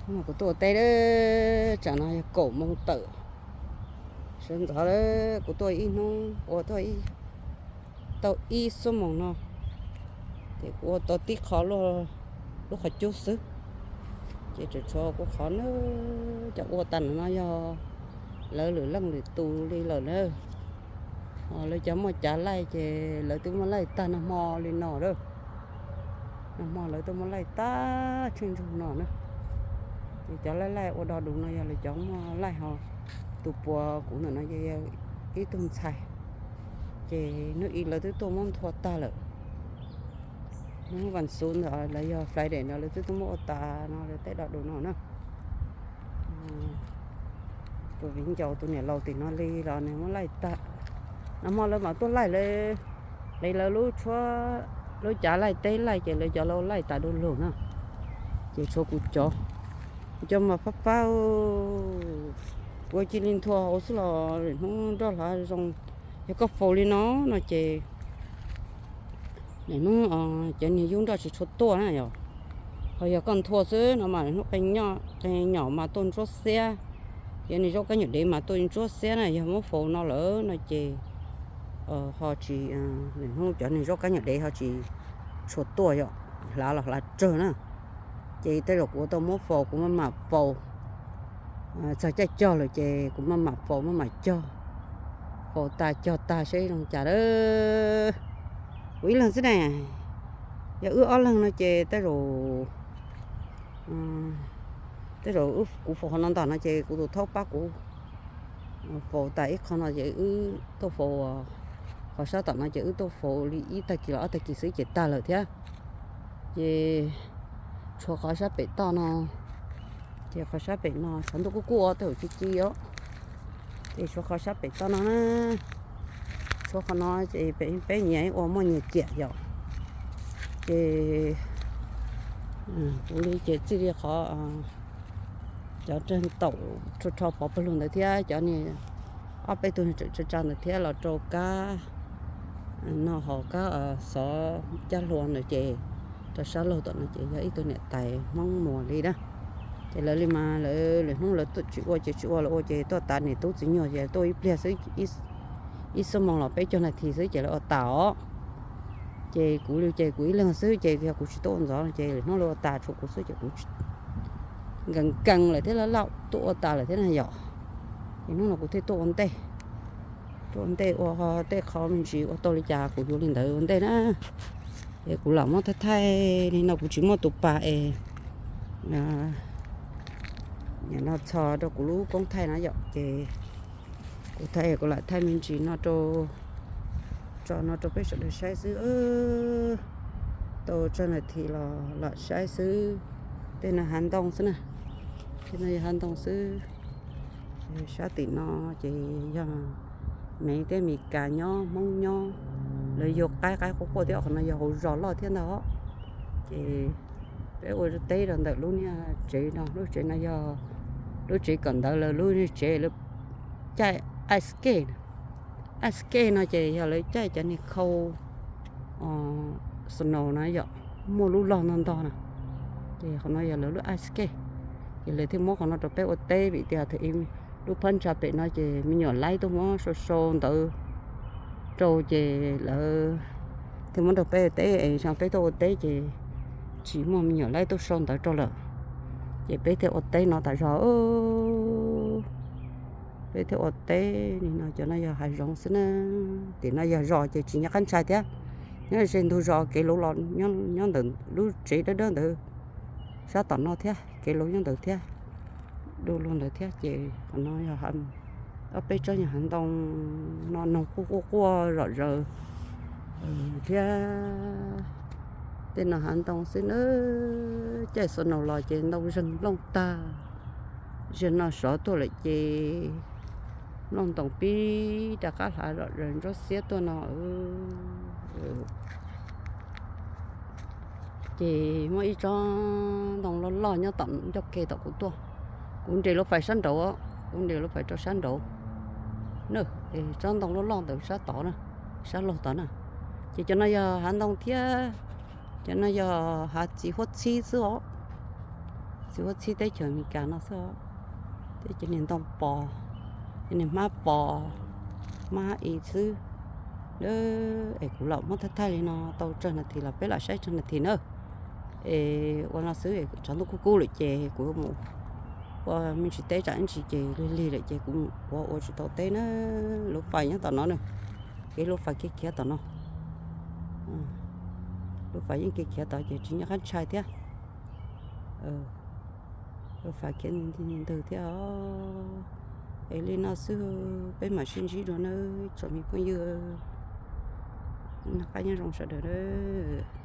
Kuv tuaj ua teb, tsam no yog kaum moos tawm. Sawv ntxov lawm, kuv tuaj ib hnub ua tuaj tau ib xuab moos no, ces kuv ua tau tib qho lub qhov cub xwb. Ces tseem tshuav kuv qhov na, cov ua tag no yog lawv lwm leej lwm tus li lawm na. Lawv cov muaj cav laij ces lawv twb muab laij tag nag hmo li no lawm. Nag hmo lawv twb muab laij tag tsheej ntsug no na. Ces cov laij laij ua do dus no yog lawv cov muaj laij ho. Tus puas kuv ntawm no ces yog ib tug ntxhais, ces hnub ib lawv twb tuaj muab nthua tag lawm. Hnub vas xuv ntawd los yog Friday no lawv twb tuaj muab ua tas no lawv tej do dus no na. Tus viv ncaus tus niam laus tim no li los nws muab laij tag. Nag hmo lawv mam tuaj laij lawv, qiv lawv lub tshuab, lub cav laij teb laij ces lawv cov laij tas du lug na. Ces tshuav kuv cov, kuv cov mas fab fab, kuv cia li nthua hauv xwb los lwm hnub nroj hlav zoo. Yog koj faus li no no ces lwm hnub cov niag yub nroj tsis tshua tuaj na yom. Ho yog koj nthua xwb no mas lwm hnub qee nyom mas tuaj ntsuab xiab, cov niag zaub kab nyuam dev mas tuaj ntsuab xiab na. Yog muab faus no lawm no ces ho tsis, lwm hnub cov niag zaub kab nyuam dev ho tsis tshua tuaj yom, hlav los hlav tsawg na. Ces tej zaum kuv tau muab faus, kuv maj mam faus, txog caij cog lawm ces kuv maj mam faus maj mam cog, faus tas cog tas seb zoo cas lawm. Kuv ib leeg xwb ne, yog wb ob leeg no ces tej zaum, tej zaum kuv faus qhov no ntag no ces kuv tus thaub pab kuv faus tas ib qho no ces wb tuaj faus, qhov sab tom no ces wb tuaj faus li ib tag kis los ob tag kis xwb ces tag lawm thiab. Ces tshuav qhov sab pem toj no, ces qhov sab pem no tshav ntuj kuj kuj tej zaum ci ci os. Ces tshuav qhov sab pem toj no na, tshuav qhov no ces peb nyias ua muaj nyias ciam yom. Ces kuv li ces txij li qhov cov rag taum rho rho pov pawg lug ntawd thiab cov niag ob peb tug tsa tsa ntawd thiab los rau kab no ho kab xov caj hlua ntawd ces rau sab laug tom no ces yog ib tug niam tais Hmoob Muas li na. Ces lawv li mas lawv lwm hnub lawv tsis ua ces tsis ua, lawv ua ces tuaj tas niam tub txiv nyuag ces tuaj ib pliag xwb, ib xuab moos los peb caug nas this xwb ces lawv ua tas os. Ces kuv li ces kuv ib leeg xwb ces yog kuv tsis tuaj ua ntxov ces lwm hnub lawv ua tas tshuav kuv xwb ces kuv nkees nkees lawm thiab lawv laj tuaj ua tas lawm thiab na yom. Ces hnub no kuv thiaj tuaj ua ntej, tuaj ua ntej ua tej qho me ntsis ua tau li cas kuv yuav li ntawd ua ntej na. Es kuv lam muab thaij thaij li no kuv tsis muaj tus pas es nim no txhos rau kuv lub koob thaij no yom ces kuv thaij kuv lam thaij me ntsis no rau, tso no rau peb sawv daws saib xwb. Tau tsawg nas this los lam saib xwb. Tej no hav ntoo xwb na, tej no yog hav ntoo xwb. Sab tim no ces yog Mev thiab Mes Kas nyob, Hmoob nyob, lawv yug qaib qaib quaj quaj thiab. Qhov no yog hauv zos loj thiab ntag os. Ces peb ua teb rau ntawm lub niag tsev no, lub tsev no yog lub tsev kawm ntawv lawv lub niag tsev lawv caij ice skate. Ice skate no ces yog lawv caij cov niag khau snow na yom, muaj lub log ntog ntog na. Ces qhov no yog lawv lub ice skate. Ces lawv thiaj muab qhov no rau peb ua teb vim tias thaum ub lub phab ntsa pem no ces me nyuam laib tuaj muab sau sau ntawv rau ces lawv thiaj muab rau peb ua teb es xyov peb tuaj ua teb ces tsis muaj me nyuam laib tuaj sau ntawv rau lawm. Ces peb thiaj ua teb no tas zog. Peb thiaj ua teb li no, cov no yog hav zoov xwb na. Tim no yog zos ces tsis nyob qab ntshai thiab. Nyob ze ntug zos kev luv los nyob ntawm lub tsev dawb dawb ntawd sab tom no thiab, kev luv nyob ntawd thiab, du lug ntawd thiab. Ces qhov no yog ob peb tsob nyuag hav ntoo no noog quaj quaj quaj zom zaws thiab. Tej no hav ntoo xwb na, caij snow los ces ntoo zeeg nplooj tag. Zaum no sov tuaj lawm ces nplooj ntoos pib rov qab hlav zom zaws ntsuab xiab tuaj no. Ces muaj ib tsob ntoo loj loj nyob tom ncauj ke tom kuv tuaj. Kuv nres lub fais sab nraud, kuv nres lub fais rau sab nraud. Tsob ntoo loj loj ntawd sab tod na, sab laug tod na. Ces cov no yog hav ntoo thiab, cov no yog hav txiv huab txhib xwb os. Txiv huab txhib teb chaws Amelikas no xwb, tej cov niag ntoo pos, cov niag hmab pos, hmab i xwb. Es kuv lam muab thaij thaij li no tau tsawg nas this los peb lam saib tsawg nas this na. Es ua no xwb, tshav ntuj kub kub lawm ces kuv mus ua me ntsis teb tsam ib ntsis ces lig lig lawm ces kuv mus ua ua tsis tau teb na. Lub fais nyob tom no na, kev lub fais kev khiav tom no. Lub fais yeej kev khiav tod ces tsis nyob qab ntshai thiab. Lub fais khiav ntws thiab os. Es li no xwb, peb mam sib ntsib dua nawb tsoom me phooj ywg. Noj qab nyob zoo sawv daws nawb.